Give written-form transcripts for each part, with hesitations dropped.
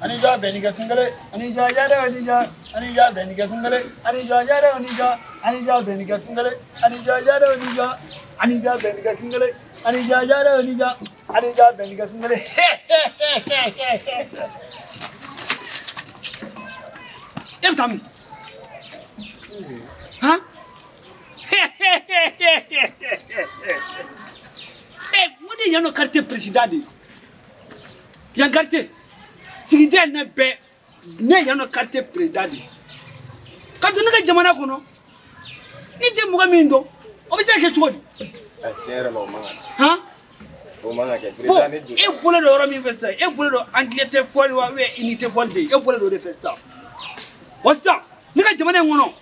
Anija Benika Kungale, Anija Yada Anija, Anija Benika Kungale, Anija Yada Anija, Anija Benika Kungale, Anija Yada Anija, Anija Benika Kungale, Anija Yada Anija, Anija Benika Kungale. E bɛ taa min? Han? Mun de yan nɔ quartier président de ye? Yan quartier sigida in na bɛɛ ne yan nɔ quartier président de ye. Ka don ne ka jamana kɔnɔ ni tɛ mɔgɔ min dɔn o bɛ se ka kɛ cogo di? Tiɲɛ yɛrɛ la o man kan. Han? O man kan kɛ président ne jɔ. E bolo don yɔrɔ min fɛ sisan, e bolo don anglais tɛ fɔli wa ou bien unité fɔli de ye, e bolo don o de fɛ sisan. Wa sisan ne ka jamana in kɔnɔ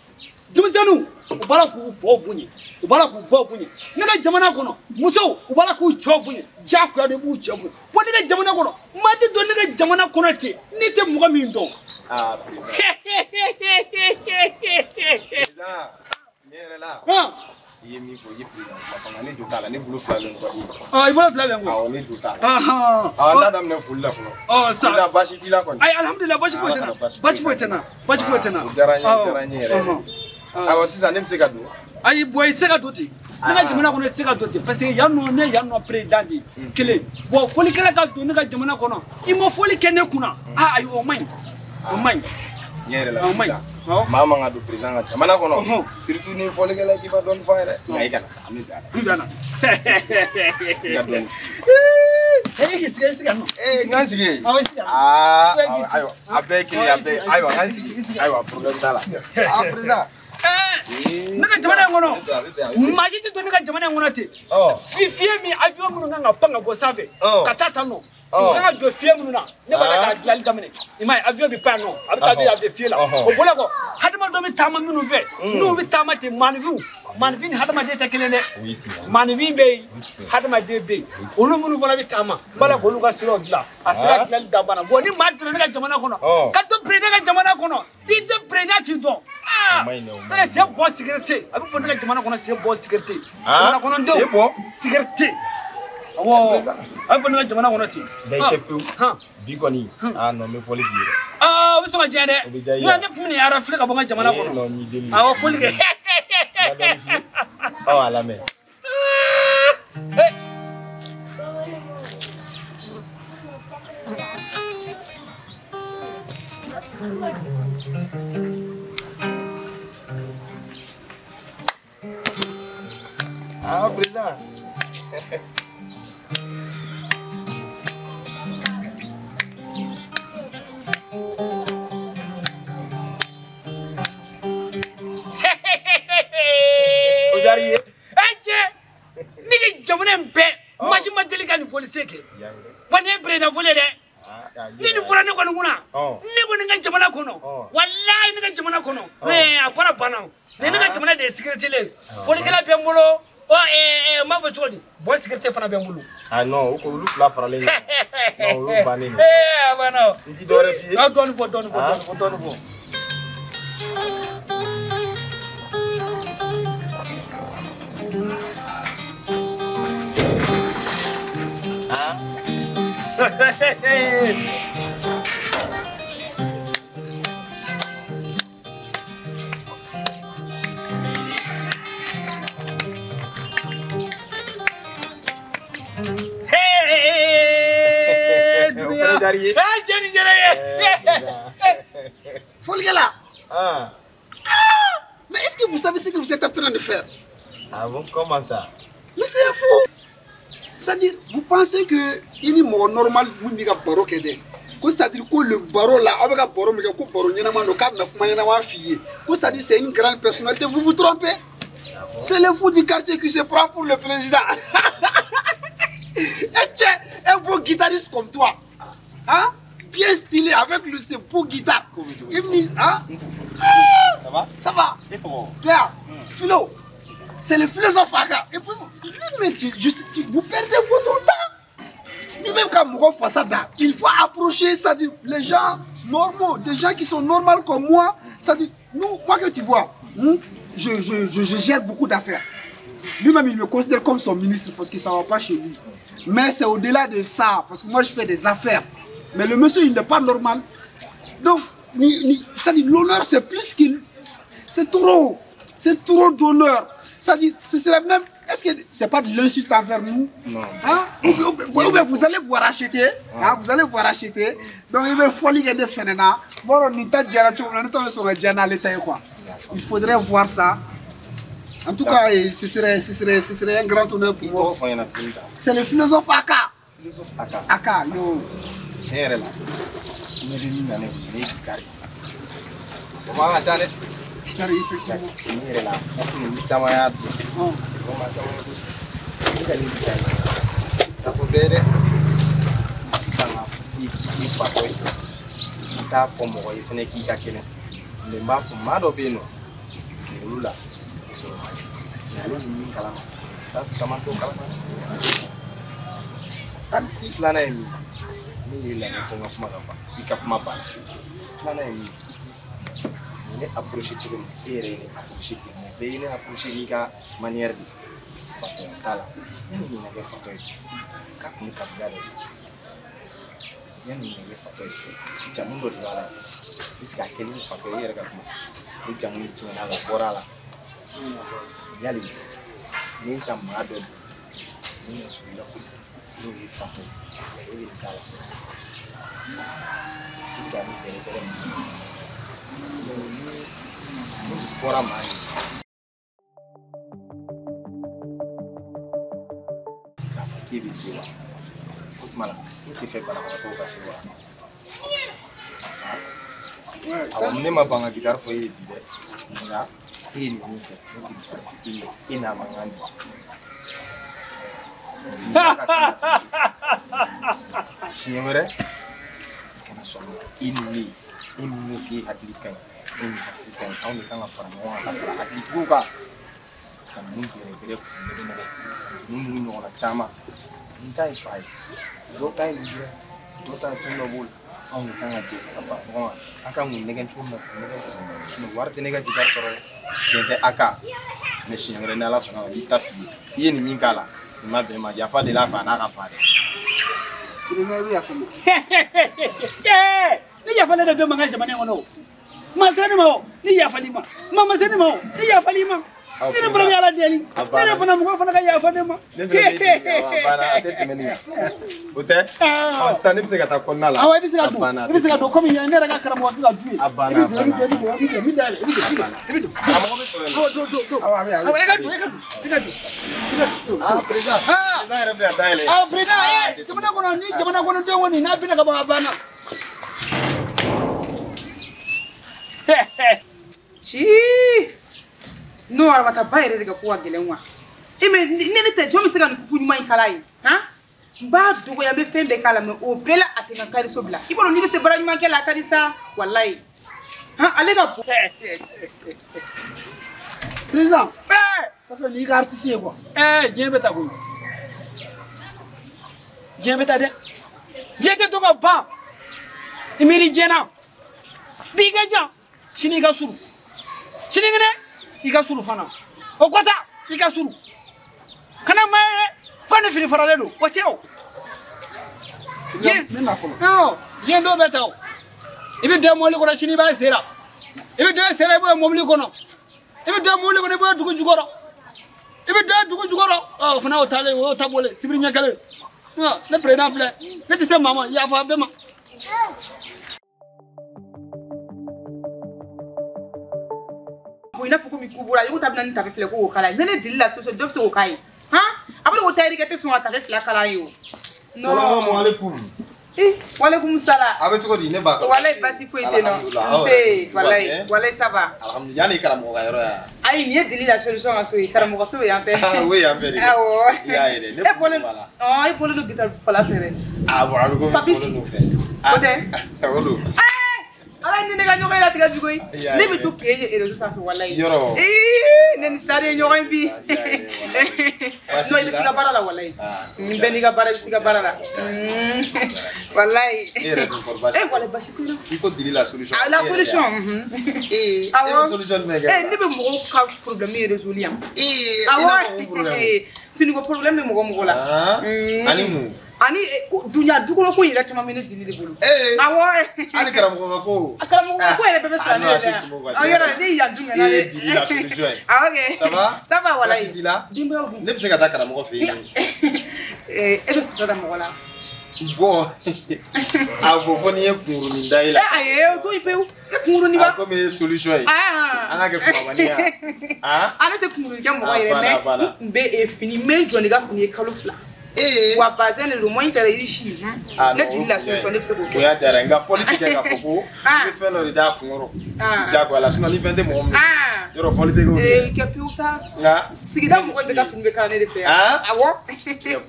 denmisɛnninw u b'a la k'u faw bonya, u b'a la k'u baw bonya. Ne ka jamana kɔnɔ musow u b'a la k'u cɛw bonya, diyagoya de b'u cɛ bonya. Bon ne ka jamana kɔnɔ maa tɛ don ne ka jamana kɔnɔ ten n'i tɛ mɔgɔ min dɔn. Aa président. Président tiɲɛ yɛrɛ la. I ye min fɔ i ye président kuma faamuya, ne jo t'a la, ne bolo fila bɛ n kɔ. I bolo fila bɛ n kɔ. Awɔ ne jo t'a la. An t'a daminɛ foli la fɔlɔ. Sa. Président baasi t'i la kɔni. Ayi alihamudulila baasi foyi tɛ n na. Baasi foyi tɛ n na. Baasi foyi tɛ n na. O diyara n ye, o diyara n ye yɛrɛ yɛrɛ. Awɔ sisan ne bɛ se ka don. Ayi bɔn i tɛ se ka don ten. Ne ka jamana kɔnɔ i tɛ se ka don ten parce que yan nɔ ne yan nɔ président de ye kelen. Bon folikɛla ka don ne ka jamana kɔnɔ i ma foli kɛ ne kunna. Ayi o man ɲi. O man ɲi. Tiɲɛ yɛrɛ la. O man ɲi. Maa man ka don président ka jamana kɔnɔ. Surtout ni fɔlikɛla k'i ma dɔɔni fɔ a ye dɛ. Nka i kana sa an bɛ bɛn a la. N bɛn a la. I ka dɔɔni. E k'i sigi i sigi yan nɔ. N ka n sigi yen. Awɔ i sigi yan. Ayiwa a bɛɛ ye kelen ye a bɛɛ ayiwa n ka n sigi ayiwa problème t'a la. Président. Ne ka jamana in kɔnɔ maa si tɛ don ne ka jamana in kɔnɔ ten. Fiɲɛ min avion minnu kan ka pan ka bɔ sanfɛ ka taa tan nɔ u kan ka jɔ fiɲɛ minnu na ne b'a la k'a dilanli daminɛ. I m'a ye avion bɛ pan nɔ a bɛ taa jɔ yan fɛ fiɲɛ la o bɔlen kɔ hadamadenw bɛ taama minnu fɛ n'u bɛ taama ten maaninfinw maaninfin ni hadamaden tɛ kelen dɛ. Maaninfin bɛ yen hadamaden bɛ yen olu minnu fana bɛ taama n b'a la k'olu ka siraw dilan a sira dilanli dabanna. Bon ni maa donna ne ka jamana kɔnɔ ka to président ka jamana kɔnɔ i tɛ président t'i dɔn. C'est c'est bon sécurité. A bɛ fɔ ne ka jamana kɔnɔ c'est bon sécurité. Jamana kɔnɔdenw c'est bon sécurité. Awɔ a bɛ fɔ ne ka jamana kɔnɔ ten. Da i tɛ pewu. Bi kɔni non n bɛ fɔli k'i ye dɛ. O bɛ sɔn ka diya dɛ. O bɛ diya i ye. Ne tun bɛ nin arafile ka bɔ n ka jamana kɔnɔ. Non n y'i deli. Awɔ foli kɛ. A lamɛn. Président. O diyara i ye. Cɛ ne ka jamana in bɛɛ maa si ma deli ka nin foli se kɛ. Wa nin ye président foli ye dɛ. Ni nin fɔra ne kɔni kunna ne kɔni ka jamana kɔnɔ walayi ne ka jamana kɔnɔ a baara banna. Ni ne ka jamana de ye sécurité le ye folikɛla bɛ n bolo. N b'a fɔ cogo di bon sécurité fana bɛ n bolo. Non olu fila faralen ɲɔgɔn. Non olu bannen. A banna. N ti dɔwɛrɛ f'i ye. Dɔɔni fɔ dɔɔni fɔ dɔɔni fɔ dɔɔni fɔ. Folikɛla. Mais est-ce que vous savez ce que vous êtes en train de faire? Ah bon, comment ça? Mais c'est un fou. C'est-à-dire, vous pensez que il est mort normal, vous n'avez pas baro kɛ. C'est-à-dire que le baro là, avec un baro, mais que baro ɲɛnama don, k'a bɛna kuma ɲɛnama f'i ye. C'est-à-dire c'est une grande personnalité, vous vous trompez. C'est le fou du quartier qui se prend pour le président. Et tiens, un beau guitariste comme toi, hein, bien stylé avec le, ce beau guitare. Il me dit, hein? Ça va? Ça va. Et toi? Claire, philo, c'est le philosophe Aka. Et puis, mais vous perdez votre temps. Ni même quand Mourou Fassada, il faut approcher, c'est-à-dire les gens normaux, des gens qui sont normaux comme moi, c'est-à-dire, nous, moi que tu vois, je gère beaucoup d'affaires. Lui-même, il me considère comme son ministre parce que ça ne va pas chez lui. Mais c'est au-delà de ça, parce que moi, je fais des affaires. Mais le monsieur, il n'est pas normal. Donc, c'est-à-dire, l'honneur, c'est plus qu'il... C'est trop. C'est trop d'honneur. C'est-à-dire, ce serait même... Est-ce que c'est pas de l'insulte envers nous? Non. Hein? Ou bien vous allez vous racheter. Hein? Vous allez vous racheter. Donc, il va folie de Fenena. Bon, on est quoi. Il faudrait voir ça. En tout cas, ce serait un grand honneur pour moi. C'est le philosophe Aka. Philosophe Aka. Aka, yo. Guitare, effectivement. Ne approché cogo min e yɛrɛ ye ne approché ten mais bɛɛ ye ne approché n'i ka manière de fatɔya t'a la yanni nin ka kɛ fatɔ ye k'a kun bɛ kabila dɔ ye yanni nin ka kɛ fatɔ ye jamu dɔ de b'a la est ce que a kɛlen ni fatɔ ye e yɛrɛ ka kuma o jamu in tiɲɛna a la a bɔra a la yali ne ka maa dɔ don min ka surun i la kojugu n'o ye fatɔ ye e bɛ nin k'a la est ce que a bɛ bɛrɛ bɛrɛ ma. Ni fɔra maa ye k'a fɔ k'e bɛ se wa o tuma na e tɛ fɛ banabagatɔw ka se wa awɔ ne ma ban ka gitari fɔ e ye bi dɛ nka e ye nin min kɛ ne tɛ gitari fɔ e ye e n'a man kan bi siɲɛ wɛrɛ i kana sɔn i ni ne e min ko k'e hakili ka ɲi e ni hakili ka ɲi anw de kan ka fara ɲɔgɔn kan ka fara hakilitigiw kan ka ninnu bɛrɛ bɛrɛ k'u nɛgɛ nɛgɛ ninnu n'u ɲɔgɔnna caman nin ta ye fa ye dɔw ta ye lujura ye dɔw ta ye fɛn dɔ b'o la anw de kan ka jɛ ka fara ɲɔgɔn kan an kan k'u nɛgɛ cogo min na k'u nɛgɛ sinon wari tɛ ne ka gitari sɔrɔ dɛ tiɲɛ tɛ a ka mɛ siɲɛ wɛrɛ ni Ala sɔnna ma i ta f'i ye i ye nin min k'a la nin ma bɛn ma yafa de la fa n'a ka fa dɛ. Ni yafalen de bɛ mankan jamana in kɔnɔ o ma sera ne ma o ni yafali ma ma se ne ma o ni yafali ma ne yɛrɛ fana bɛ Ala deli ne yɛrɛ fana mɔgɔ fana ka yafa ne ma. Ne fana bɛ jigin a banna a tɛ tɛmɛ nin kan o tɛ ɔ sisan ne bɛ se ka taa kɔnɔna la. Awɔ i bɛ se ka don i bɛ se ka don komi ne yɛrɛ ka karamɔgɔ tɛ ka du ye. A banna a banna i bɛ don i bɛ don i bɛ dayɛlɛ i bɛ don i bɛ don. A mɔgɔ bɛ sɔrɔ yen. Awɔ don don don. Awɔ a bɛ awɔ e ka don e ka don e ka don. Ah président président yɛrɛ bɛ ka dayɛlɛ. Awɔ président jamana kɔnɔ ni jamana kɔnɔdenw kɔni n'a bɛna ka ban a banna. Ci n'o arabata ba yɛrɛ de ka ko ka gɛlɛn wa e mɛ ne tɛ jɔn bɛ se ka nin kuku ɲuman in kala ye han n b'a dɔgɔya n bɛ fɛn bɛɛ k'a la mɛ o bɛɛ la a tɛ n ka kariso bila i b'a dɔn n'i bɛ se baara ɲuman kɛ la a ka di sa walayi han ale ka bon. Président ça fait n'i ka artiste ye quoi. Diɲɛ bɛ taa koyi diɲɛ bɛ taa dɛ diɲɛ tɛ to ka ban i miiri diɲɛ na bi ka jan sini i ka surun sinikɛnɛ i ka surun fana o kɔta i ka surun kana maa ye ko ne fini faralen don o tɛ o. Diɲɛ ne na fɔlɔ. Awɔ diɲɛ dɔw bɛ ta o i bɛ don mobili kɔnɔ sini i b'a sera i bɛ don sera i b'o ye mobili kɔnɔ i bɛ don mobili kɔnɔ i b'o ye dugu jukɔrɔ i bɛ don dugu jukɔrɔ ɔ o fana y'o taalen o y'o ta bɔlen sibiri ɲɛ kelen ne président filɛ ne tɛ se maa ma yafa bɛɛ ma. I n'a fɔ komi ku bɔra i ko ta bɛna ni tafe filɛ k'o kala ye ne ne deli la soso dɔ bɛ se k'o k'a ye han a bɛ ko tayiri kɛ tɛ sɔn ka tafe fila kala ye o. Salamu aleykum. Walekum salam. A bɛ cogo di ne ba? Walayi basi foyi tɛ nɔ. Nse walayi walayi ça va. Alhamdulilayi yanni karamɔgɔ ka yɔrɔ yan. Ayi nin ye deli la solution ka so ye karamɔgɔ so bɛ yan fɛ. O ye yan fɛ de. Awɔ. I y'a ye dɛ ne bɔlen ɔ e bɔlen don guitare fɔla fɛ dɛ. Awɔ a bɛ komi bɔlen don fɛ. O tɛ. O don. Ala Ay ne ka ɲɔgɔn ye latigɛ bi koyi. Ne bɛ to k'e ye réseau sanfɛ walayi. Yɔrɔ. Ee ne ni star ye ɲɔgɔn ye bi. Non i bɛ se ka baara la walayi. Bɛɛ n'i ka baara i bɛ se ka baara la. Walayi. E yɛrɛ dun kɔrɔ baasi. Eh walayi baasi tɛ n na. I ko Dili la solution. Ah la solution. Ee. Awɔ. E solution jumɛn kɛ? Eh ne bɛ mɔgɔw ka problème résoudre yan. Ee. Awɔ. Finiko problème bɛ mɔgɔ mɔgɔ la. Ani mun? Ani dunya du kɔnɔ ko yɛrɛ caman bɛ ne Dili de bolo. Ee. Awɔ. Hali karamɔgɔ ka ko. Karamɔgɔ ko yɛrɛ bɛɛ bɛ sara ne yɛrɛ la. Yɔrɔ ne yan dun ŋana dɛ. E ye Dili la solution ye. Awɔ kɛ. Ça va? Ça va walayi. Baasi t'i la? Denbayaw dun? Ne bɛ se ka taa karamɔgɔ fɛ yen. E bɛ fasa da mɔgɔ la. Bon, a ko fo n'i ye kunkurunin da i la. Eh ayi o to yen pewu. E kunkurunin wa? A komi e ye solution ye. Ah. An ka kɛ kumabani ye. Ah. Ale tɛ kunkurunin kɛ mɔgɔ yɛrɛ mais n tun bɛ fini n bɛ n jɔ n'i ka fini ye kalo 2. Ee. Wa bazin de don moyen kɛra riche. Ne Dili la solution ne bɛ se k'o kɛ. Bonya diyara n ye nka fɔli tɛ kɛ k'a fɔ ko i bɛ fɛn dɔ de d'a kun kɔrɔ. Jagoya la sinon ni fɛn tɛ mɔgɔ min. Yɔrɔ fɔli tɛ k'o kɛ. Ee kɛ pewu sa. Nka. Sigida mɔgɔ bɛɛ ka fini bɛ kala ne de fɛ yan. Awɔ.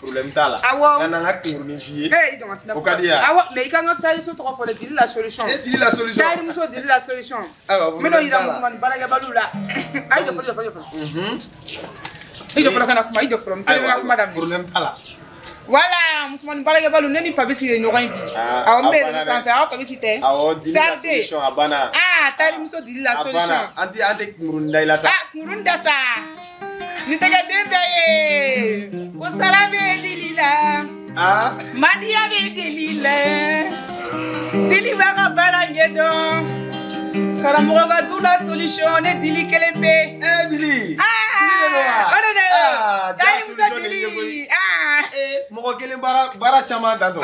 Problème t'a la. Awɔ. Nka n'an ka kunkurunin f'i ye. Ee i jɔ n ka sina. O ka di yan. Awɔ mais i ka n ka tailleur tɔgɔ fɔ dɛ Dili la solution. E Dili la solution. Tailleur muso Dili la solution. Ayiwa n bɛ n'o yira musomanin baarakɛbaliw la. Ayi jɔ fɔlɔ jɔ fɔlɔ jɔ fɔlɔ. I jɔ fɔlɔ ka na kuma i jɔ fɔlɔ n bɛ ka kuma daminɛ. Problème t'a la. Voilà musomanin baarakɛbaliw ne ni Papisi ye ɲɔgɔn ye bi. Awɔ n bɛ réseau sanfɛ awɔ Papisi tɛ. Awɔ Dili la solution a banna. Ah tailleur muso Dili la solution. A banna an tɛ kunkurunin da i la sa. Ah kunkurunin da sa. Ni tɛgɛ den bɛɛ ye. Ko sara bɛ Dili la. Ah. Mandiya bɛ Dili la. Dili b'a ka baara ɲɛdɔn. Karamɔgɔ ka du la solution ne Dili kelen pe. Eh Dili. Ah o de don. Ah tailleur muso Dili. Ah. Eh mɔgɔ kelen baara caman dan tɔ.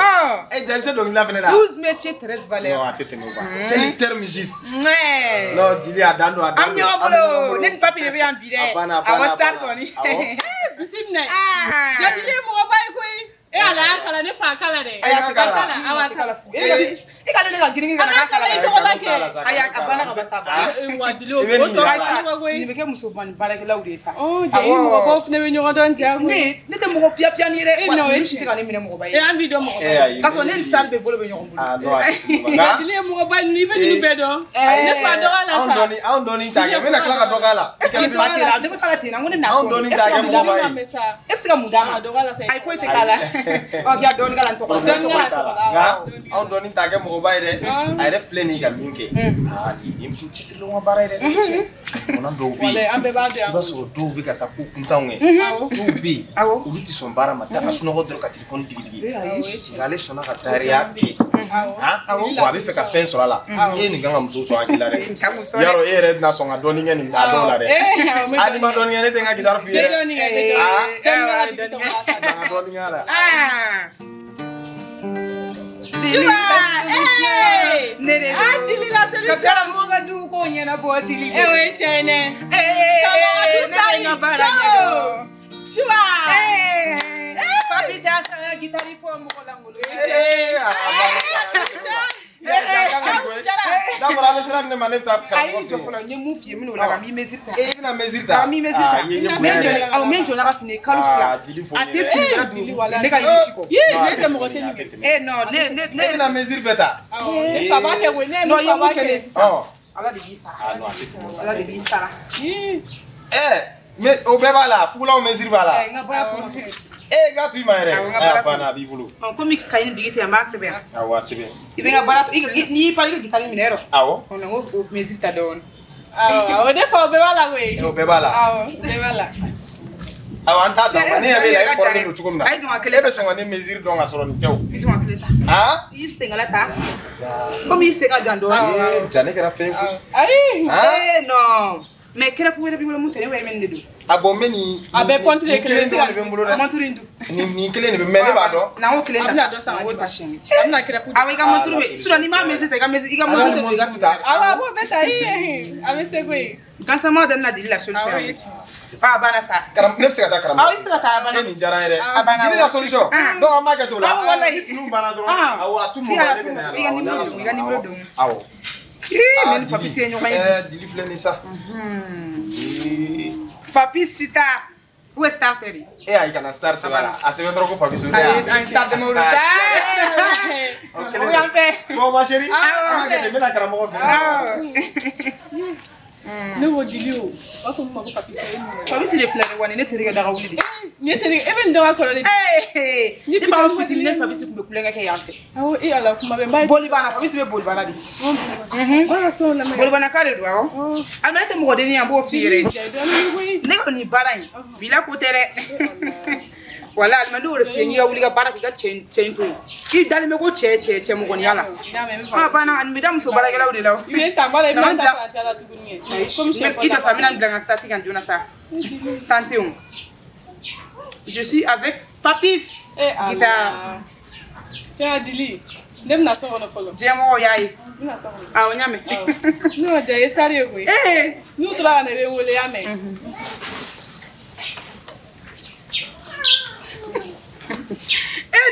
Eh ja i bɛ se dɔnkilida fɛnɛ la. 12 métiers 13 valeurs. Non a tɛ tɛmɛ o kan. C'est le terme juste. Ouais. Non Dili a dan don a dan don. An bɛ ɲɔgɔn bolo ne ni papi de bɛ yan bi dɛ. A banna a banna. Awɔ star kɔni. Awɔ. Bisimila. Ja Dili ye mɔgɔba ye koyi. E ala y'a kalan ne fa kala dɛ. E y'a kalan. Awɔ a kala. I k'ale ne ka girin ka na k'a kala. I tɔgɔ la kɛ. Ayi a banna ka ban sa. Wa Dili o tɔ ka koyi. Nin bɛ kɛ musomanin baarakɛlaw de ye sa. Ɔ ja i mɔgɔbaw fana bɛ ɲɔgɔn dɔn ja koyi. Ne tɛ mɔgɔ piya piya ni ye dɛ. Wa ninnu si tɛ ka ne minɛ mɔgɔba ye. E an b'i dɔn mɔgɔba ye. K'a sɔrɔ ne ni star bɛɛ bolo bɛ ɲɔgɔn bolo. Ah non a tɛ tɛmɛ o kan. Ja Dili ye mɔgɔba ninnu i bɛ ninnu bɛɛ dɔn. Ne fa dɔgɔ la sa. Anw dɔɔni t'a kɛ n bɛna tila ka dɔ k'a la. Est ce que fa tɛ la ne bɛ k'a la ten n ko ne na Anw dɔɔni t'a kɛ mɔgɔba ye. E bɛ se ka mun d'a ma? Ayi foyi tɛ k'a la. Ɔ k'i ka dɔɔni k'a la n tɔgɔ la. Dɔɔni k'a la tɔgɔ la. Nka anw dɔɔni t'a kɛ mɔgɔba ye dɛ. A yɛrɛ filɛ nin ye ka min kɛ. Aa nin ye muso cɛsirilenw ka baara ye dɛ. Ɲɔgɔnna dɔw bɛ yen. An bɛɛ b'a dɔn yan. I b'a sɔrɔ dɔw bɛ ka taa ko kuntanw kɛ. Dɔw bɛ yen. Olu tɛ sɔn baara ma taa ka sunɔgɔ dɔrɔn ka telefɔni digi digi. Nka ale sɔnna ka tariya kɛ. Wa a bɛ fɛ ka fɛn sɔrɔ a la. E ye nin kan ka muso sɔn hakili la dɛ. Yarɔ e yɛrɛ bɛna sɔn ka dɔɔni kɛ nin a dɔw la dɛ. Hali ni ma dɔɔni kɛ ne tɛ n ka gitari f'i ye dɛ. Dɔɔni kɛ dɔɔni kɛ. Ka dɔɔni kɛ a la. Dili la solution. Ne de don. Ah Dili la solution. Ka karamɔgɔ ka du ko ɲɛnabɔ Dili de. Eh o ye tiɲɛ ye dɛ. Karamɔgɔ du ne bɛ n ka baara ɲɛdɔn. Suba. Papi t'a ka gitari fɔ mɔgɔ lankolon ye. Ee a D'accord a bɛ sira di ne ma ne bɛ taa karamɔgɔ Ayi fɛ jɔ yen. fɔlɔ n ye mun f'i ye n bɛn'o la ka n b'i mesure ta. E bɛna mesure ta. Ka n b'i mesure ta. Aa, i ye N bɛ bonya jɔ dɛ. awɔ n bɛ jɔ n'a ka fini ye kalo 2. Aa, Dili fo A n tɛ ye dɛ. fini wɛrɛ don ne ka yiri si kɔ. Ye ne tɛ mɔgɔ tɛ nin kɛ. Eh non ne ne ne. E bɛna mesure bɛɛ ta. Awɔ ne fa b'a kɛ koyi ne ye Non min i ye fa mun b'a kɛ ne ye kɛ. sisan. Ala de b'i sara. Ah non a tɛ tɛmɛ o kan. Ala de b'i sara. Ɛ mais o bɛɛ b'a la fugulanw mesure b'a la. Ɛ n ka baara kɔnɔ. E k'a to i ma yɛrɛ. Awɔ, n ka baara A banna a b'i bolo. Ɔ komi kaye ni bigi tɛ yan n b'a sɛbɛn yan. Awɔ a sɛbɛn. I bɛ n ka baara n'i y'i pari i bɛ gitari minɛ yɔrɔ. Awɔ. Ɔ n ko o mesure ta dɔɔni. Awɔ ne fa o bɛɛ b'a la koyi. O bɛɛ b'a la. Awɔ o bɛɛ b'a la. Awɔ an t'a dɔn ne ɲɛ b'e la e fɔrɔlen don cogo min na. Ayi dɔn a kelen. E bɛ sɔn ka ne mesure dɔn ka sɔrɔ nin tɛ o. I dɔn a kelen ta. Han? I senkala ta. Komi i sen ka jan dɔɔni. Ee ja ne kɛra fɛn ye koyi. Ayi. Ee non. Mais crêpe wɛrɛ b'i bolo mun tɛ ne wɛrɛ min de don. A bɔn n bɛ nin. A bɛɛ pɔnti de nin kelen dɔrɔn de bɛ n bolo dɛ. Montre in dun. Nin kelen de bɛ mais ne b'a dɔn. Na o kelen A ta. bɛna dɔ san Na ka o di ta ma. siɲɛ. A bɛna crêpe. Awɔ i ka montre bɛ sinon n'i m'a mesure ta i ka mesure i ka montre tɛ don i ka fini la. Awɔ a b'o bɛɛ ta ee a bɛ se koyi. Gansan da na Dili la solution. Awɔ o ye tiɲɛ. A banna sa. Ne bɛ se ka taa karamɔgɔ. Awɔ i bɛ se ka taa a banna. E nin diyara n ye dɛ. A banna. Dili la solution. Donc an b'a kɛ ten o la. Awɔ walayi. Ni finiw banna dɔrɔn. Awɔ a tu I mɔgɔ ne bɛ na yan. ka numéro don i ka numéro don. Awɔ. Ii ne ni Papi se ye ɲɔgɔn ye bi. Dili filɛ nin sa. Papi Sita. Ou est star tɛ de? E ayi kana star sɛbɛn la. A sɛbɛn dɔrɔn ko Papiso tɛ. Ayi, an star de Mawudu sa. O y'an fɛ. Bon ma chérie, an ka kɛ ten, n bɛna karamɔgɔ fɛ. Ne ko Dili o, u b'a fɔ min ma ko Papiso e mun ye? Papisi de filɛ nin wa nin ne terikɛ daga wuli de. Nin ye terikɛ, e bɛ nin dɔn ka kɔrɔ de. Ni b'a fitinin ne Papisi tun bɛ kulonkɛ kɛ yan fɛ. Awɔ e Ala kuma bɛɛ n b'a ye. Bolibana, Papisi bɛ bolibana de. Bolibana ka de don awɔ. A ne tɛ mɔgɔ denni ye n b'o f'i yɛrɛ ye. Ne ka nin baara in bila ko tɛ dɛ. Wala alimandi o de f'i ye n'i ka wuli ka baara k'i ka cɛ in to yen. I dalen bɛ ko cɛ cɛ cɛ mɔgɔniya la. A banna ani bɛ da muso baarakɛlaw de la o. I bɛ ta n b'a la i bɛna ta farancɛ la tuguni kɛ. Komi siɲɛ fɔlɔ. I ta sa n bɛna bila n ka statut kan joona sa. Tante o. Je suis avec Papis. Guitare. Tiens Dili, ne bɛna so kɔnɔ fɔlɔ. Diɲɛmɔgɔw y'a ye. N bɛna so kɔnɔ. Awɔ n y'a mɛn. Ne ma diya i ye sari ye koyi. N'u tora ka na i bɛ n wele i y'a mɛn.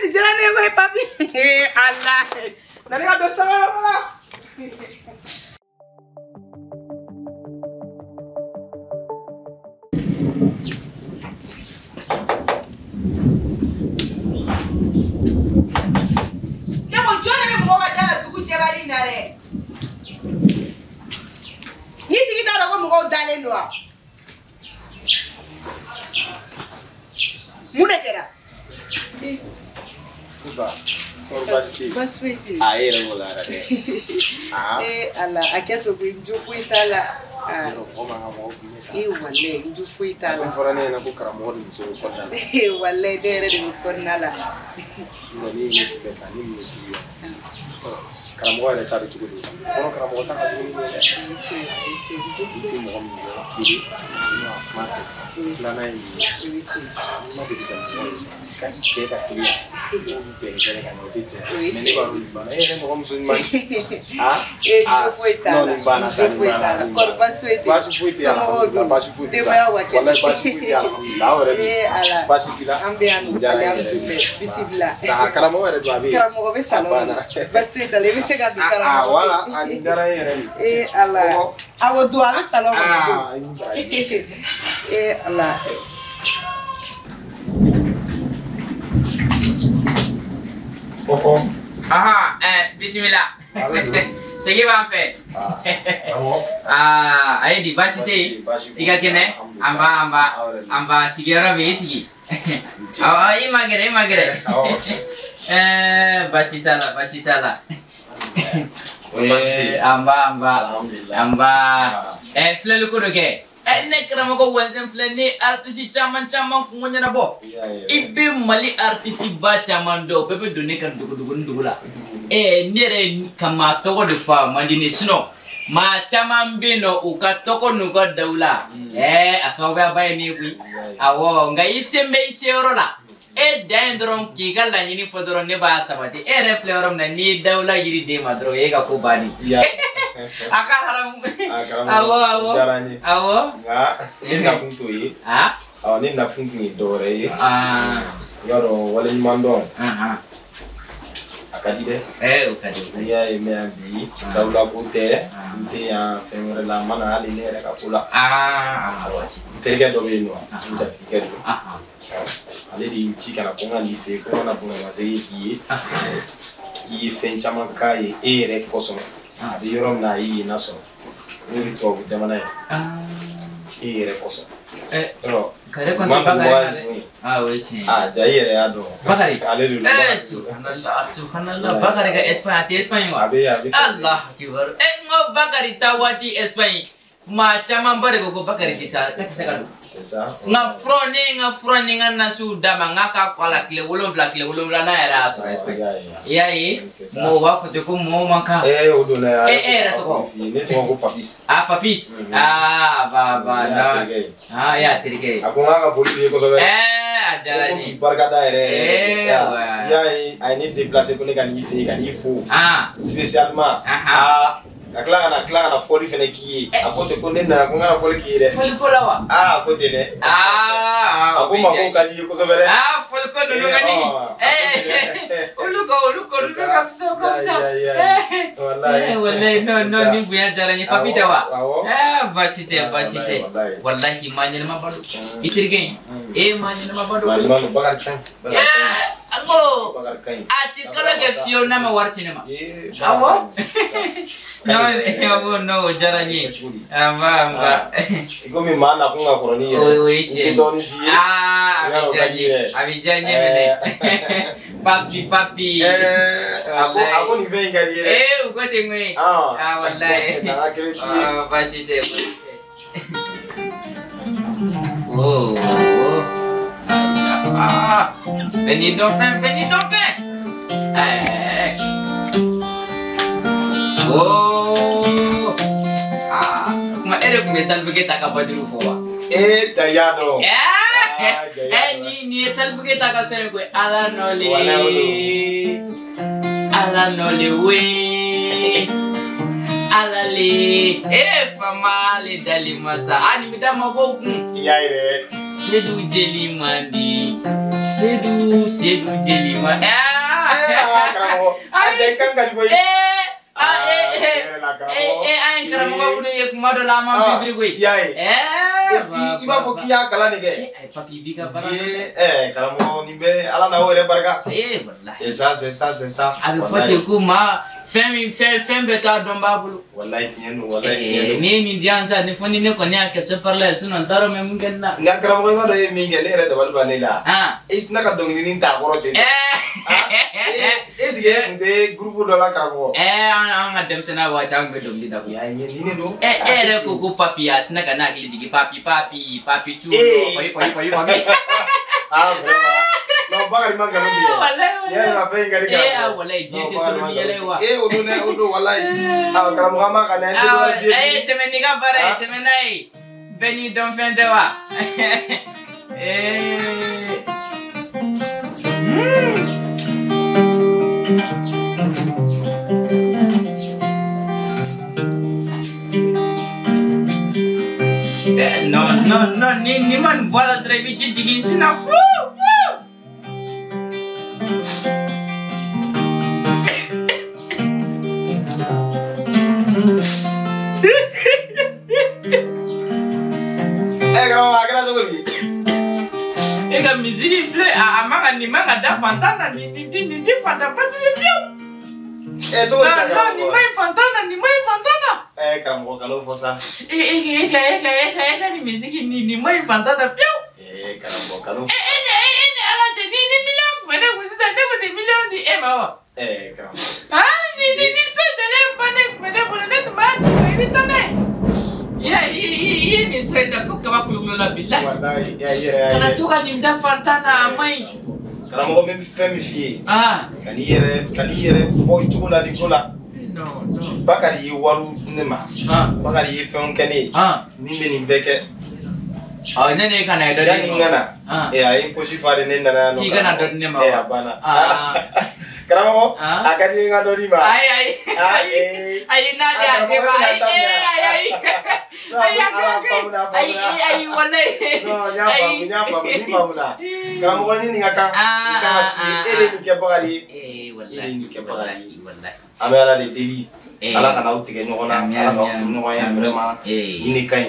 Nin diyara ne ye koyi Papi. Ala. Na ne ka don so kɔnɔ fɔlɔ. Ne ko jɔn de bɛ mɔgɔ ka da la dugu jɛbali in na dɛ? Ni tigi t'a dɔn ko mɔgɔw dalen don wa? Mun de kɛra? Baasi foyi tɛ yen. A e yɛrɛ b'o la yɛrɛ dɛ. Ee Ala a kɛ to koyi n jo foyi t'a la. Yɔrɔ mɔgɔ man ka mɔgɔ kun bɛ ta. Ee walayi n jo foyi t'a la. A fɔra ne ɲɛna ko karamɔgɔ de muso bɛ kɔnɔna la. Ee walayi ne yɛrɛ de bɛ kɔnɔna la. Ne ye ne kunbɛ tan ne min ye k'i ye. Karamɔgɔ yɛrɛ ta bɛ cogo di? Kɔnɔ karamɔgɔ ta ka dumuni kɛ dɛ. O ye tiɲɛ ye, o ye tiɲɛ ye. I tɛ mɔgɔ min dɔn kelen i b'a kuma fɛ. Filanan ye min ye. O ye tiɲɛ ye. N'i ma deli ka mɔgɔ ye ka cɛ ka kiliyan i b'olu bɛrɛ bɛrɛ ka ɲɛ o tɛ cɛ. Mais ne b'a dɔn nin banna e yɛrɛ mɔgɔ muso ɲuman ye. Ee jo foyi t'a la. Non nin banna sa Jo nin foyi t'a banna. la. Kɔri baasi foyi tɛ yen. Baasi foyi tɛ yen alhamdulilah baasi foyi tɛ yen. Denbaya wa kɛnɛ. Walayi baasi foyi tɛ yen alhamdulilah aw yɛrɛ dun. Ee Ala. Baasi t'i la. An bɛ yan nɔ Diyara n ye yɛrɛ. alihamudulilayi bisimila. Sa karamɔgɔ yɛrɛ dun a bɛ yen. Karamɔgɔ bɛ salon A banna. kɔnɔ. Baasi foyi t'a la i bɛ se ka don karamɔgɔ. Ah voilà a nin diyara n ye yɛrɛ de. Ee Ala. Awɔ don a bɛ salon kɔnɔ don. Ah i ni baraji. Ee Ala. Ɔhɔ. Aha, bisimila. Segin b'an fɛ. Aa, a ye di baasi tɛ yen. I ka kɛnɛ? An ba an ba an ba sigiyɔrɔ bɛ yen i sigi. Awɔ, i ma gɛrɛ i ma gɛrɛ. Baasi t'a la baasi t'a la. An ba an ba an ba. Filɛli ko dɔ kɛ. Ne karamɔgɔ Wɛnzɛn filɛ ne artiste caman caman kungo ɲɛnabɔ. I bɛ Mali artiste ba caman dɔn o bɛɛ bɛ don ne ka dogodogonin dogo la. Ne yɛrɛ ka maa tɔgɔ de fɔ a man di ne sinon maa caman bɛ yen nɔ u ka tɔgɔ n'u ka dawula. A sababuya ba ye ne ye koyi. Awɔ nka i sen bɛ i seyɔrɔ la. E dan ye dɔrɔn k'i ka laɲini fɔ dɔrɔn ne b'a sabati. E yɛrɛ filɛ yɔrɔ min na n'i ye dawula yiri d'e ma dɔrɔn o y'e ka ko bannen ye. A ka haramu. Awɔ awɔ. Diyara n ye. Awɔ. Nka ne nakun t'o ye. Awɔ ne nakun tun ye dɔwɛrɛ ye. I b'a dɔn waleɲuman dɔn. A ka di dɛ. O ka di. N'i y'a ye n bɛ yan bi dawula ko tɛ n tɛ yan fɛn wɛrɛ la n ma na hali ne yɛrɛ ka ko la. N terikɛ dɔ bɛ yen nɔ n jatigikɛ don. Ale de ye n ci ka na ko n ka n'i fɛ yen ko n ka na bonyamasegin k'i ye. I ye fɛn caman k'a ye e yɛrɛ kosɔn. A bɛ yɔrɔ min na a y'i yen nasɔrɔ n'o ye tubabu jamana ye e yɛrɛ kosɔn. Kare kɔni tɛ Bakari la dɛ. O ye tiɲɛ ye. Ja i yɛrɛ y'a dɔn. Bakari. Ale de don. Subhanallah subhanallah Bakari ka Espagne a tɛ Espagne wa? A bɛ yen a bɛ. Allah kibaru. N ko Bakari taa waati Espagne maa camanba de ko ko Bakari tɛ taa k'a tɛ se ka don. C'est ça. N ka fura ne ye n ka fura ni n ka nasiw d'a ma n k'a k'a kɔ a la tile 7 tile 7 n'a yɛrɛ y'a sɔrɔ Espagne. I y'a ye mɔgɔw b'a fɔ ten ko mɔgɔw man kan. O don na. E yɛrɛ tɔgɔ? Ne tɔgɔ ko Papis. Papis. Ba ba na. E y'a terikɛ ye. A ko n k'a ka foli b'i ye kosɛbɛ. A diyara n ye. Ko k'i barika da yɛrɛ. I y'a ye a ye ne déplacé ko ne ka n'i fɛ yen ka n'i fo. Spécialement. Ka tila ka na fɔli fɛnɛ k'i ye. A ko ten ko ne nana ko n kana fɔli k'i ye dɛ. Fɔli ko la wa? A ko ten dɛ. A ko ma ko ka di i ye kosɛbɛ dɛ. Fɔli ko ninnu ka di. Olu ka olu kɔni ka fisa o ka fisa. Wallahi wallahi non non ni bonya diyara n ye papi tɛ wa? Baasi tɛ baasi tɛ. Wallahi maa ɲɛnama ba don. I terikɛ in e maa ɲɛnama ba don. Bakari ka ɲi. Ako a ti kalo kɛ fiyewu n'a ma wari ci ne ma. Awɔ. Non awɔ non o diyara n ye. An ba an ba. I komi maa nakun ka kɔrɔ n'i yɛrɛ. O ye tiɲɛ ye. N tɛ dɔɔnin f'i ye. Aa a bɛ diya n ye a bɛ diya n ye mɛnɛ. Papi papi. A ko nin fɛn in ka di i ye dɛ. Ee u ko ten koyi. Aa walayi. Na ka kelen f'i ye. Baasi tɛ baasi tɛ. Oh. Ah, bɛɛ n'i dɔn fɛn, bɛɛ n'i dɔn fɛn. Oh. Ah, kuma e de tun bɛ salifuke ta ka bajuru fɔ wa? Ee ja y'a dɔn. Ni ye salifuke ta ka so in koyi. Ala nɔle. Ala nɔle we. Ala le. Ee fama ale dali masa. Ah, nin bɛ da mɔgɔw kun. I y'a ye dɛ. Sedu jeli mandi. Sedu Sedu jeli mandi. Karamɔgɔ a jɛ i kan ka di koyi. An ye karamɔgɔ minnu ye kuma dɔ la an m'an fifiri koyi. I y'a ye. I b'a fɔ k'i y'a kalan de kɛ. Papi b'i ka baara dɔn. Karamɔgɔ nin bɛ Ala n'aw yɛrɛ barika. Walahi. C'est ça c'est ça c'est ça. A bɛ fɔ ten ko maa fɛn min fɛn bɛɛ t'a dɔn b'a bolo. Walahi tiɲɛ don walahi tiɲɛ don. N'i ye nin di yan sisan ni fo ni ne kɔni y'a kɛ se par la sinon n t'a dɔn n bɛ mun kɛ nin na. Nka karamɔgɔ i b'a dɔn e ye min kɛ ne yɛrɛ dabali ban ne la. I tɛna ka dɔnkilinin t'a kɔrɔ ten. Est-ce que e tun tɛ groupe dɔ la karamɔgɔ? An ka denmisɛnninya waati an tun bɛ dɔnkili da koyi. I y'a ye nin de don. E yɛrɛ ko ko papi a sinna ka ne hakili jigin papi papi papi tu papi papi papi papi. Ah vraiment. Non Bakari ma nkalon tigɛ. Walayi walayi. Yɛrɛ la fɛn in ka di karamɔgɔ. Walayi diɲɛ tɛ tulu ni yɛlɛ ye wa. O don dɛ o don walayi. Karamɔgɔ an b'a ka na n tɛ dɔ wɛrɛ f'i ye. Tɛmɛ n'i ka baara ye tɛmɛ n'a ye. Bɛɛ n'i dɔn fɛn tɛ wa. Non, non, non, ni ma nin bɔ a la dɔrɔn i bɛ ji jigin sin na fu fu. Karamɔgɔ a kɛra cogo di? E ka misiri filɛ a man ka nin man ka da fantan na nin nin ti fantan batiri fiyewu. Cogo di ta karamɔgɔ? Non, nin man ɲi fantan na nin man ɲi fantan na. Karamɔgɔ kan'o fɔ sa. E ka nin misiki nin man ɲi fantan na fiyewu. Karamɔgɔ kan'o fɔ. E ni Ala cɛ ni miliyɔn tun bɛ ne kun sisan ne tun tɛ miliyɔn di e ma wa? Karamɔgɔ. Ni so jɔlen bannen tun bɛ ne bolo ne tun b'a d'i ma i bɛ taa n'a ye. I ye nin so in da fo kaba kulukulu la bilahi. Walahi i yɛrɛ y'a ye. Kana to ka nin da fantan na a man ɲi. Karamɔgɔ n bɛ fɛn min f'i ye. Kan'i yɛrɛ bɔ i cogo la nin ko la. Non non. Bakari ye wariw di ne ma. Bakari ye fɛnw kɛ ne ye. Min bɛ nin bɛɛ kɛ. Ne ne ka na dɔ di ne ma. Yanni n ka na. A ye n posi fa de ne nana yan nɔ. K'i kana dɔ di ne ma. A banna. Karamɔgɔ a ka di n ye n ka dɔ d'i ma. Ayi ayi. Ayi n'ale y'a di ma ayi ayi. Ayi ayi ayi walayi. Non n y'a faamu n y'a faamu ni faamuna. Karamɔgɔ ni nin ka kan. N kan ka f'i ye e de ye nin kɛ Bakari ye. E de ye nin kɛ Bakari ye. An bɛ Ala de deli. Ala kana aw tigɛ ɲɔgɔn na. Ala k'aw to ɲɔgɔn ye vraiment. Nin de ka ɲi.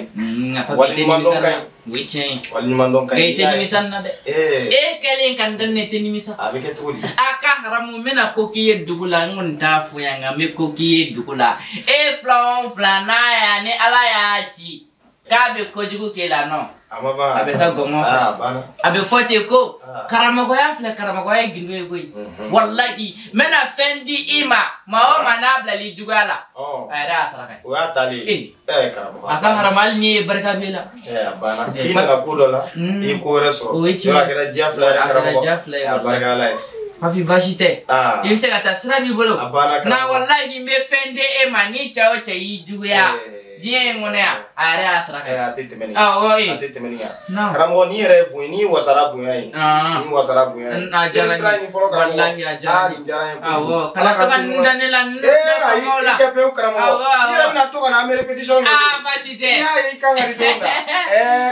Waleɲumandɔn ka ɲi. O ye tiɲɛ ye. Waleɲumandɔn ka ɲi. I tɛ nimisa nin na dɛ. E kɛlen ka nin daminɛ i tɛ nimisa. A bɛ kɛ cogo di? A ka haramu n bɛna ko k'i ye dugu la n kɔni t'a fɔ yan nka n bɛ ko k'i ye dugu la. E fila o fila n'a y'a ni Ala y'a ci k'a bɛ kojugu k'e la nɔ. A ma ban. A bɛ taa gɔngɔn fɛ. A banna. A bɛ fɔ ten ko karamɔgɔya filɛ karamɔgɔya ye gindo ye koyi. Walahi n bɛna fɛn di i ma maa o maa n'a bilali juguya la. A yɛrɛ y'a saraka ye. O y'a taalen ye. Karamɔgɔ. A ka haramu hali n'i ye barika b'e la. A banna. K'i nana ko dɔ la i ye ko wɛrɛ sɔrɔ. O ye tiɲɛ ye. Yɔrɔ a kɛra diya fila ye karamɔgɔ. A kɛra diya fila ye. A barika Ala ye. Papi baasi tɛ. I bɛ se ka taa sira b'i bolo. A banna karamɔgɔ. Nka walahi n bɛ fɛn di e ma ni cɛ o cɛ y'i juguya. Diɲɛ in kɔnɔ yan a yɛrɛ y'a saraka ye. A tɛ tɛmɛ nin kan. Awɔ A tɛ tɛmɛ nin kan. Karamɔgɔ n'i yɛrɛ ye bonya n'i wasara bonya ye. N'i wasara bonya ye. A diyara n ye. I bɛ sira ɲini fɔlɔ karamɔgɔ. Walahi a diyara n ye. Nin diyara n ye kojugu. Awɔ kana to ka nin da ne la nin da faamaw la. Ayi i kɛ pewu karamɔgɔ. Awɔ awɔ. I yɛrɛ bɛna to ka na an bɛ répétition kɛ. Baasi tɛ. N'i y'a ye i kan ka nin don na.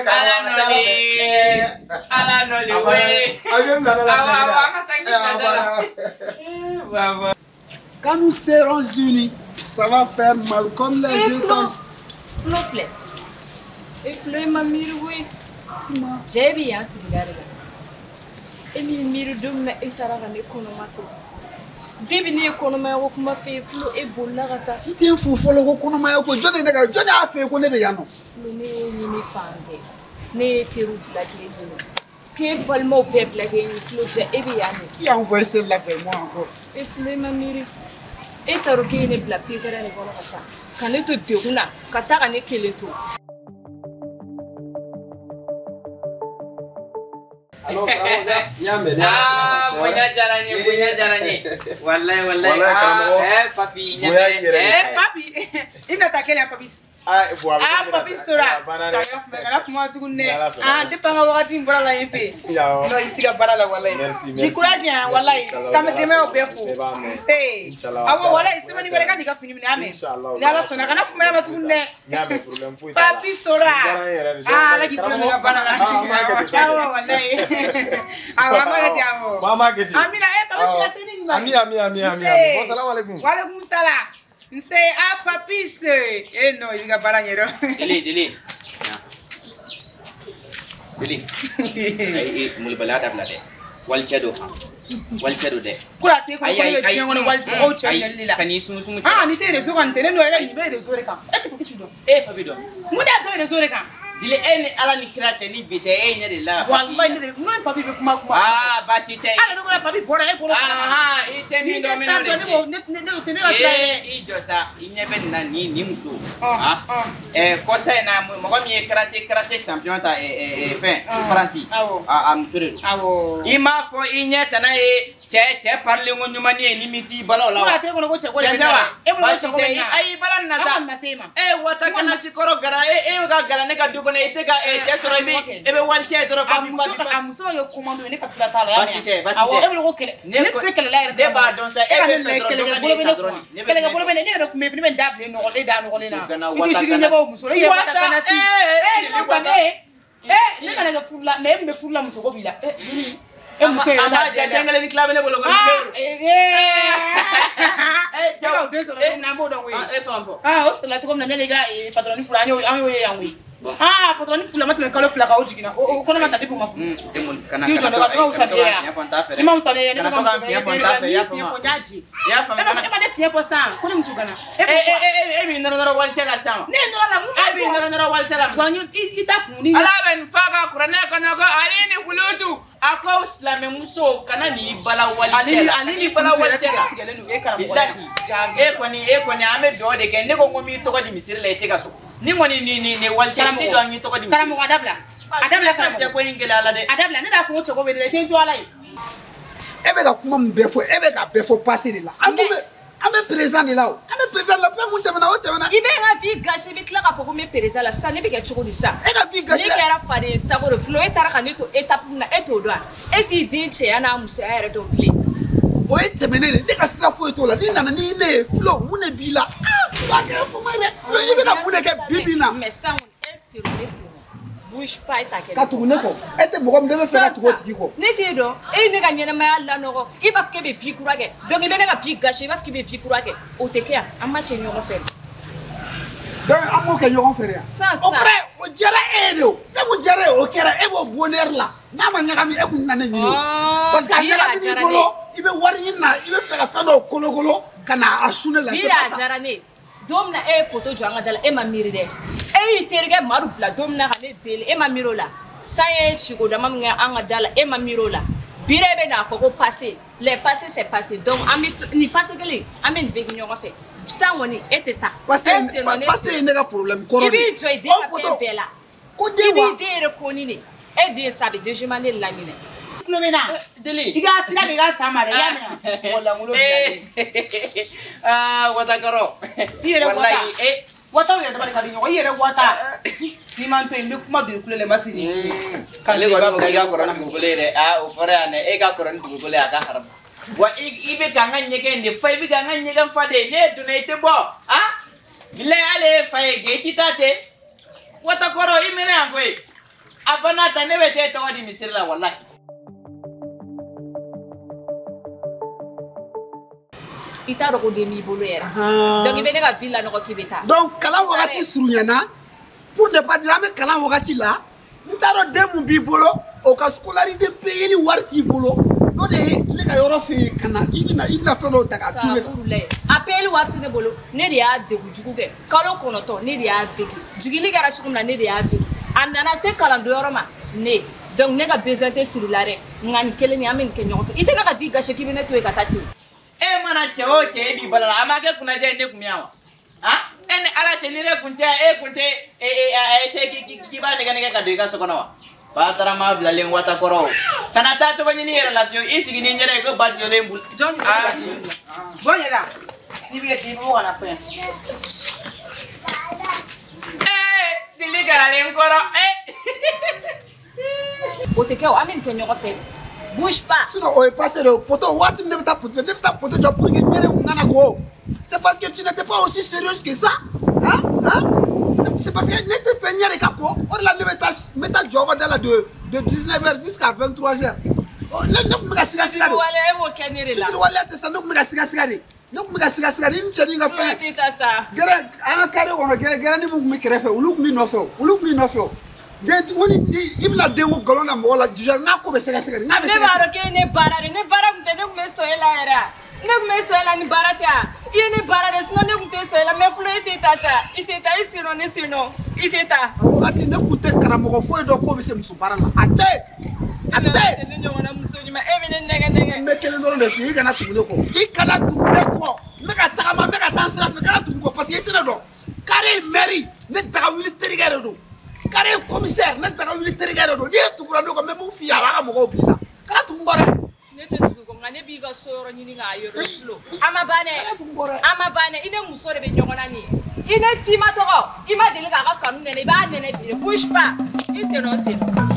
Karamɔgɔ a ka ca Ala fɛ. Ala nɔ le we. A bɛ n bila ne la. Awɔ awɔ an ka taa k'i bila da la. Quand nous serons unis, ça va faire mal comme les États. Flo filɛ. E Flo e ma miiri koyi. Cɛ bɛ yan sigida de la. E m'i miiri don min na e taara ka ne kɔnɔma to. Debi ne ye kɔnɔmaya ko kuma f'e ye Flo e bolila ka taa. I tɛ n fo fɔlɔ ko kɔnɔmaya ko jɔn de ne ka jɔn y'a f'e ye ko ne bɛ yan nɔ. Flo ne ye ɲini fan bɛɛ. Ne ye teriw bila k'e ɲini. K'e balimaw bɛɛ bila k'e ɲini Flo cɛ e bɛ yan nɔ. Qui a envoyé celle-là vers moi encore? E Flo e ma miiri. E t'a dɔn k'e ye ne bila Peter de kɔnɔ ka taa. Ka ne to degun na ka taa ka ne kelen to. Alors, ah, bonya diyara n ye, bonya diyara n ye. Walayi, walayi. Walayi, karamɔgɔ. Ah, papi, ɲɛ papi, i bɛna taa kɛlɛ yan, papi. Ah, bon, ah, papi sora. Kana kuma tuguni dɛ. Ah, depuis an ka wagati in bɔra la yen fɛ. Non, i sigi ka baara la walayi. Merci, merci. Di courage hein, walayi. K'an bɛ denbayaw bɛɛ fo. Nse. Awɔ, walayi, semaine wɛrɛ ka n'i ka fini minɛ, a mɛn. Ni Ala sɔnna, kana fumaya ma tuguni dɛ. Papi sora. Ah, Ala k'i tulo mɛn ka baara la. Awɔ, walayi. Awɔ, an b'a kɛ ten, awɔ. Amina, eh, papi sigi ka se ni ɲuman ye. Ami, ami, ami, ami. Bon, salam alaikum. Wa alaikum salam. Nse, ah, papis. Eh non, i b'i ka baara ɲɛdɔn. Deli, deli. Deli. Ayi, molibaliya dabila dɛ. Walicɛ don han. Walicɛ don dɛ. Ko a t'e kɔnɔ ko ne bɛ diɲɛ kɔnɔ wali mɔgɔw cɛ minɛli la. Ka n'i sumusumu cɛ. Ah, n'i tɛ réseau kan nin tɛ ne n'o yɛrɛ nin bɛ réseau de kan. E tɛ papi si dɔn. E ye papi dɔn. Mun de y'a dɔn réseau de kan? Dili e ni Ala ni kira cɛ ni bi tɛ e ɲɛ de la. Walayi ne de n'o ye papi bɛ kuma kuma. Aa baasi tɛ. Hali ne ko papi bɔra e bolo. Ahan i tɛ min dɔn min n'o de ye. Ne ne o tɛ ne ka sira ye dɛ. I jɔ sa i ɲɛ bɛ nin na nin muso. Kɔsa in na mɔgɔ min ye karaté champion ta fɛn Faransi. A muso de don. Awɔ. I m'a fɔ i ɲɛ tana ye cɛ parilen ko ɲuman ye ni min t'i bala o la wa. Ko a t'e kɔnɔ ko cɛ ko de bɛ na dɛ. E bolo ko cɛ ko bɛ na. Ayi bala nin na sa. An kɔni ma se e ma. E wata kana si kɔrɔ gara e bɛ ka gala ne ka du kɔnɔ i tɛ ka cɛ sɔrɔ i bɛ walicɛ ye dɔrɔn papi papi. A muso ye commando ye ne ka sira t'a la. Baasi tɛ baasi tɛ. Awɔ e bolo ko kɛlɛ. Ne tɛ se kɛlɛ la yɛrɛ. Ne b'a dɔn sa e bɛ fɛ dɔrɔn dɔ ka ne ta dɔrɔn. Kɛlɛkɛ bolo bɛ ne ne yɛrɛ bɛ kun bɛ ne bɛ n da bilen nɔgɔlen da nɔgɔlen na. I t'i sigi ɲɛbɔ muso la i yɛrɛ wata kana si. E ne ma ne ye ne kana kɛ furu la mais e min bɛ furu la muso ko b'i la. E muso ye a b'a jɛ den kelen ni tila bɛ ne bolo ko e cɛ o den sɔrɔ cogo min na an b'o dɔn koyi. E fɛn fɔ. O sɔrɔla cogo min na ne ka patɔrɔni furu an y'o ye yan koyi. Ah, patɔrɔni furu ma tɛmɛ kalo 2 kan o jiginna o kɔnɔ ma ta depuis o ma furu. K'i jɔ ne ka ne ma wusa ni ye yan. Ne ma wusa ni ye ne ma wusa ni ye ne fiɲɛ fɔ n y'a ci. E ma ne fiɲɛ fɔ sisan ko ne muso gana. E b'i nɔrɔ walicɛ la sisan. Ne ye nɔrɔ la mun b'a E b'i nɔrɔ walicɛ la. Wa i ta kun ni. Ala bɛ nin fɔ a ka kuranɛ kɔnɔ ko ale ni fulutu. A ko silamɛmuso kana n'i bala walicɛ la. Ale ni bala walicɛ la. Tigɛlen don e karamɔgɔ la. E kɔni an bɛ dugawu de kɛ ne ko n b'i tɔgɔ di misiri la i tɛ ka sɔn. Ni kɔni ni walicɛ i tɛ jɔ n y'i tɔgɔ di misiri. Karamɔgɔ a dabila. A dabila karamɔgɔ. Cɛ ko in gɛlɛya la dɛ. A dabila ne b'a fɔ ko cɛ ko bɛ ne la i tɛ n to Ala ye. E bɛ ka kuma min bɛɛ fɔ e bɛ ka bɛɛ fɔ passé de la. An bɛ présent de la o. An bɛ présent la fɛn mun tɛmɛna o tɛmɛna. I bɛ n ka vie gâché i bɛ tila k'a fɔ ko n bɛ présent la sisan ne bɛ kɛ cogo di sisan. E ka vie gâché. Ne kɛra faden sago de Flo e taara ka ne to étape min na e t'o dɔn wa e t'i den cɛya n'a musoya yɛrɛ dɔn bilen. O ye tɛmɛnen de ne ka sira foyi t'o la n'i nana ni ne ye Flo mun de b'i la ah a kɛra fama ye dɛ Flo i bɛ ka mun de kɛ bi bi in na. Mais sisan kɔni e siro ne siro. Bouge pas e t'a kɛ. Ka tugu ne kɔ e tɛ mɔgɔ min ne bɛ fɛ ka tugu o tigi kɔ. Ne t'e dɔn e ye ne ka ɲɛnɛmaya lanɔgɔ i b'a fɔ k'e bɛ vie kura kɛ donc i bɛ ne ka vie gâcher i b'a fɔ k'i bɛ vie kura kɛ o tɛ kɛ yan an ma kɛ ɲɔgɔn fɛ. Donc an b'o kɛ ɲɔgɔn fɛ de yan. Sisan o kɛra o diyara e ye de o fɛn mun diyara e ye o kɛra e b'o bonheur la n'a ma ɲagami e kun na ne ɲini o. Parce que a ɲagami b'i bolo i bɛ wari ɲini na i bɛ fɛ ka fɛn dɔw kolokolo ka na a su ne la. Bi a diyara ne ye don min na e ye poto jɔ an ka da la e ma miiri dɛ. E y'i terikɛ Madu bila don min na ka ne deli e ma miiri o la san ye siko dama min kɛ an ka da la e ma miiri o la bi yɛrɛ bɛ n'a fɔ ko passé les passé c'est passé donc an bɛ nin passé kelen an bɛ nin vécu ɲɔgɔn fɛ san kɔni e tɛ taa. Passé ye ne ka problème kɔrɔ de ye. I b'i jɔ i den ka fɛn bɛɛ la. Ko den wa i b'i den yɛrɛ kɔni de e den sa a bɛ deuxième année la ɲinɛ. Tulo bɛ na. Deli. I ka sira de i ka san ma dɛ i y'a mɛn mɔgɔ lankolon bilalen. Aa watakɔrɔ. I yɛrɛ wata. Wataw yɛrɛ dabali ka di ɲɔgɔn i yɛrɛ wata n'i ma n to yen n bɛ kuma don i kulo la i ma sigi. Ale kɔni ko k'i ka kɔrɔ ni dugukolo ye dɛ aa o fɔra yan dɛ e ka kɔrɔ ni dugukolo ye a ka haramu wa i bɛ ka n ka ɲɛgɛn de fa i bɛ ka n ka ɲɛgɛn fa de ne donna i tɛ bɔ a bilayi hali e fa ye gɛ i tɛ taa ten watakɔrɔ i mɛnna yan koyi a banna ta ne bɛ t'e tɔgɔ di misiri la walahi. I t'a dɔn ko den b'i bolo yɛrɛ. Donc i bɛ ne ka ville la nɔgɔ k'i bɛ taa. Donc kalan wagati surunyana pour ne pas dire an bɛ kalan wagati la n t'a dɔn den mun b'i bolo o ka scolarité payeli wari t'i bolo dɔ de ye ne ka yɔrɔ fɛ yen ka na i bɛna fɛn dɔw ta k'a tu ne kan. A payeli wari tɛ ne bolo ne de y'a degun jugu kɛ kalo 9 ne de y'a vécu jigili kɛra cogo min na ne de y'a vécu a nana se kalandonyɔrɔ ma ne donc ne ka besoin tɛ siri la dɛ nka nin kelen nin an bɛ nin kɛ ɲɔgɔn fɛ i tɛ ne ka vie gâcher k'i bɛ ne to yen ka taa ten. E mana cɛ o cɛ e b'i bala la a ma kɛ kunnaja ye ne kun bɛ yan wa han e ni ala cɛ ni ne kun tɛ e kun tɛ e cɛ k'i b'a nɛgɛ nɛgɛ ka don i ka so kɔnɔ wa. Batarama bilalen wata kɔrɔ kana taa cogo ɲini yɛrɛ la fiyewu i sigi ni n yɛrɛ ye ko ba jɔlen bolo. Jɔn jɔn yɛrɛ n'i bɛ k'i b'o kana fɔ yan. Ee dili garalen kɔrɔ ee. O tɛ kɛ o an bɛ nin kɛ ɲɔgɔn fɛ. Bouge pas. Sinon o ye passé de poto waati min ne bɛ taa poto ne bɛ taa poto jɔ pour que n yɛrɛ kun kana ko. C'est parce que tu n'étais pas aussi sérieuse que ça hein hein. C'est parce que ne tɛ fɛ n yɛrɛ ka ko o de la ne bɛ taa n bɛ taa jɔ aw ka da la de 19h jusqu'à 23h ne kun bɛ ka siga siga de. Wale e b'o kɛ ne de la. Fitiri waleya tɛ sa ne kun bɛ ka siga siga de ne kun bɛ ka siga siga de ni cɛnin ka fɛn. Tɛ taa sa. Gɛrɛ an ka carré kɔnɔ gɛrɛ gɛrɛni mun kun bɛ kɛrɛfɛ olu kun b'i nɔfɛ o olu kun b'i nɔfɛ o. Den ko ni i bɛna den ko nkalon da mɔgɔ la déjà n'a ko bɛ sɛgɛsɛgɛ de n'a bɛ sɛgɛsɛgɛ. Ne b'a dɔn k'e ye ne baara de ne baara kun tɛ ne kun bɛ sɔn e la yɛrɛ ne kun bɛ sɔn e la ni baara tɛ yan i ye ne baara de sinon ne kun tɛ sɔn e la mais Flo e tɛ taa sa i tɛ taa i sen nɔ ne sen nɔ i tɛ taa. O wagati ne kun tɛ karamɔgɔ foyi dɔn k'o bɛ se muso baara la a tɛ a tɛ. Ne ɲɔgɔnna muso ɲuman e bɛ ne nɛgɛ nɛgɛ. N bɛ kelen dɔrɔn de f'i ye i kana tugu ne kɔ i kana tugu ne kɔ n bɛ ka tagama n bɛ ka taa n sira fɛ kana tugu kɔ parce que i tɛ ne dɔn carré maire ne daga wuli terikɛ de don. Carré commissaire ne daga wuli terikɛ de don n'i ye tugura ne kɔ n bɛ mun f'i ye a b'a ka mɔgɔw bila i la kana tugu n kɔ dɛ. Ne tɛ tugu kɔ nka ne b'i ka so yɔrɔ ɲini k'a yɔrɔ Flo a ma ban dɛ a ma ban dɛ i ne muso de bɛ ɲɔgɔn na nin ye i ne tima tɔgɔ i ma deli k'a ka kanu nɛnɛ i b'a nɛnɛ bi de bouge pas i sen nɔ n sen nɔ.